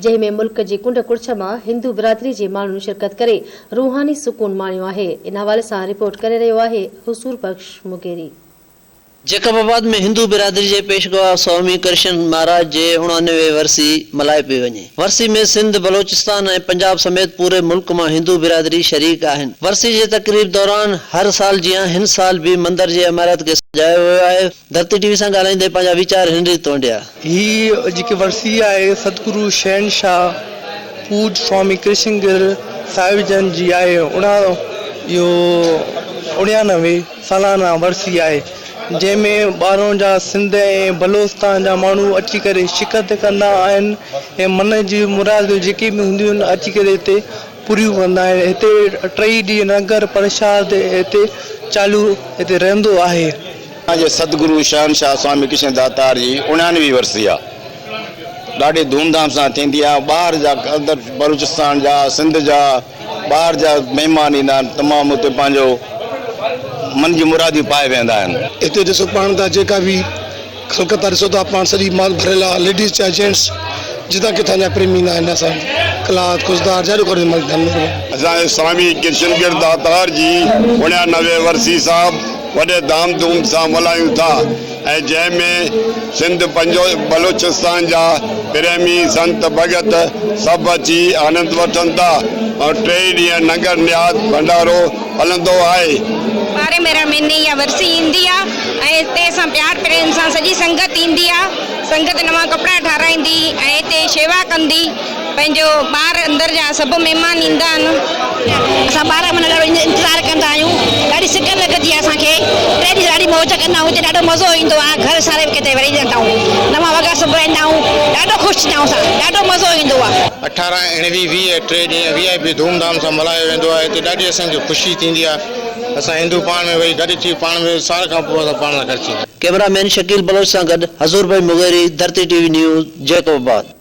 جنهن ۾ ملڪ جي ڪنڊ ڪڙڇ مان هندو برادري جي ماڻهن شرڪت ڪري روحاني سڪون ماڻيو آهي. ان حوالي سان رپورٽ ڪري رهيو آهي حصور بخش مغيري. جيڪب آباد ۾ هندو برادري جي پيشگوا سوامي ڪرشن مهاراج جي اڻانوي ورسي ملهائي پئي وڃي. ورسي ۾ سنڌ، بلوچستان ۽ پنجاب سميت پوري ملڪ مان هندو برادري شريڪ آهن. ورسي جي تقريب دوران هر سال جيان هن سال به مندر جي عمارت کي سجايو ويو آهي. ڌرتي ٽي وي سان ڳالهائيندي پنهنجا ويچار هن ريت ونڊيا. هي جيڪي ورسي آهي ستگرو شهنشاهه پوڄ سوامي ڪرشن گر صاحب جن جي آهي اهو 89 سالانه ورسي آهي جنهن ۾ ٻاهرون جا سنڌ ۽ بلوچستان جا ماڻهو اچي ڪري شرڪت ڪندا آهن ۽ من جي مرادون جيڪي به هونديون آهن اچي ڪري هتي پوريون ڪندا آهن هتي ٽئي ڏينهن لنگر پرشاد هتي چالو هتي رهندو آهي. اسان جي ستگرو شهنشاهه سوامي ڪشن داتار جي اڻانوي ورسي آ ڏاڍي ڌوم ڌام سان ٿيندي آ ٻاهر جا اندر بلوچستان جا سنڌ جا ٻاهر جا مهمان ايندا آهن تمام اتي پنهنجو من جون مراديون پائي ويندا آهن. هتي ڏسو پاڻ ٿا جيڪا به خلقت ٿا ڏسو ٿا پاڻ سڄي مال ڀريل آ ليڊيز چاهي جينٽس جتان ڪٿان جا پريمي ايندا آهن اسان قلات خضدار جاڏو ڪري مال ڌن. اسان جي سوامي ڪرشن گر داتار جي 89 ورسي صاحب وڏي ڌام ڌوم سان ملهايون ٿا ۽ جنهن ۾ سنڌ بلوچستان جا پريمي سنت ڀڳت سڀ اچي آنند وٺن ٿا ۽ ٽيئي ڏينهن ننگر نياز ڀنڊارو هلندو آهي. ٻارهين مهيني مهيني اها ورسي ايندي آ ۽ هتي اسان پيار پريم سان سڄي سنگت ايندي آ سنگت نوان ڪپڙا ٺاراهيندي ۽ هتي شيوا ڪندي پنهنجو ٻاهر اندر جا سڀ مهمان ايندا آهن. اسان ٻارهن مهينا ڏاڍو انتظار ڪندا آهيون ڏاڍي سڪ لڳندي آهي اسان کي ٽي ڏينهن ڏاڍي موج ڪندا آهيون هتي ڏاڍو مزو ايندو آهي گهر ساري ڪٿي وري ويندا آهيون نوان وڳا سبرائيندا آهيون ڏاڍو خوش ٿيندا آهيون اسان ڏاڍو مزو ايندو آهي. اٺارهن، اڻويهه، 20 ٽي ڏينهن وي آء پي ڌوم ڌام سان ملهايو ويندو آهي هتي ڏاڍي اسان کي خوشي ٿيندي آهي اسان هندو پاڻ ۾ ويهي گڏ ٿي پاڻ ۾ سال کان پوء اسان پاڻ سان گڏ ٿيندا آهيون. ڪئميرا مين شڪيل بلوچ سان گڏ Hazoor Bhai Mugheri, Dharti T V news, Jacobabad.